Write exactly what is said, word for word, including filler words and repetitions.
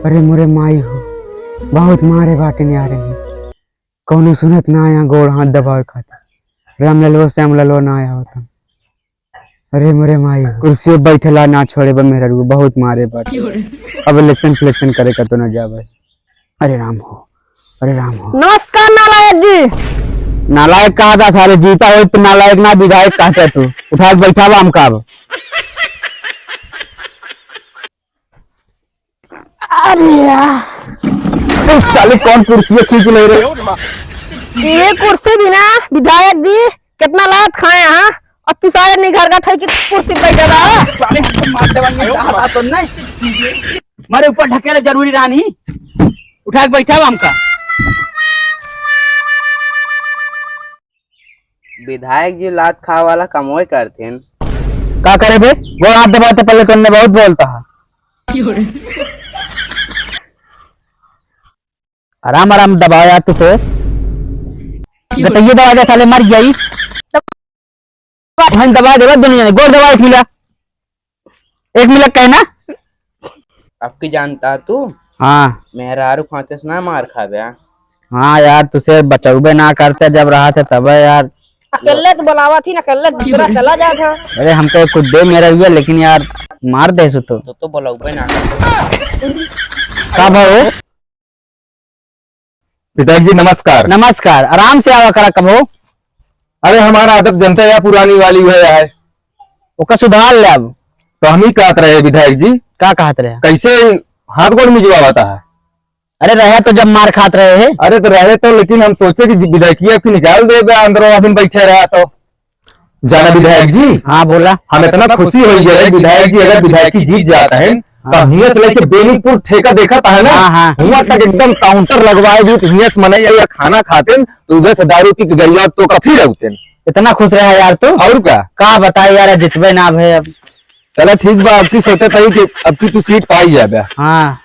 अरे मोरे माई हो, बहुत मारे बाटे न्यारे में। कौनो सुनत ना आया गोड़ हाथ दबावे खातिर। राम ललवा श्याम ललवा ना आया होता। अरे मोरे माई हो, कुर्सी पे बैठला ना छोड़े बा मेहरारू, बहुत मारे बाटे। अब इलेक्शन फिलेक्शन करे का तो ना जावे। अरे राम हो, अरे राम हो। नमस्कार नालायक जी। नालायक कहा था सारे, जीता हो तो नालायक ना विधायक कहता तू। उठा के बैठा बा हमका अब। अरे यार। ए, साले कौन कुर्सी खींच ले रहे? ये कुर्सी भी ना विधायक जी कितना लात खाए हैं, हाँ? अब तू सारे नहीं घर का ठाई की कुर्सी पे बैठा रहा। साले हमको मार देवा, नहीं चाहता तो नहीं। मारे ऊपर ढकेले जरूरी रहा नहीं। उठा के बैठा बा हमका। विधायक जी लात खावे वाला कमवे करथिन। का करे बे? गोड़ हाथ दबाते पहले तो उनने बहुत बोलता है। आराम आराम दबाओ यार तू तो। गटइये दबा दे साले, मर जाई। बहन दबा देबा दुनिया ने। गोड़ दबा एक मिला। एक मिला कहना। अब की जानता तू? हाँ। मेहरारू फांते से ना मार खाबे। हाँ यार, तुसे बचौबे ना करते जब रहा थे तबे यार। अकेले तो बुलावा थी ना, अकेले दूसरा चला जात है। अरे हमको कुछ दे मेरा हुआ, लेकिन यार मार दे सु तो। तो, तो बुलाऊबे ना करते। का भाव? विधायक जी, नमस्कार। नमस्कार, आराम से आवा करा कबो। अरे, हमारा आदत जनता या पुरानी वाली हुए है। ओका सुधार ले अब। तो हम ही कहत रहे विधायक जी। का कहत रहे? कैसे हाथ गोड़ मिजवावता है? अरे, रहे तो जब मार खात रहे है। अरे, तो रहे तो, लेकिन हम सोचे कि विधायकिया की निकाल दे बे, अंदर आदमी बैठे रहा तो। जाना विधायक जी, हाँ, बोला। हम इतना खुशी हो गया है, विधायक जी अगर विधायकी जीत जाता है, तो हाँ। हियां से लेके बेनीपुर ठेका देखा था ना, हाँ, हाँ। हुआं तक एकदम काउंटर लगवाए दी, तो हियां से मनई या खाना खाते, तो उधर से दारू पी के गरिया तो का फिर आउते। इतना खुश रहा यार तू। और का? का बताए यार, जितबे ना भे अब। चला ठीक बा, अब की सोचत हई कि अब की तू सीट पाई जाबे। हाँ।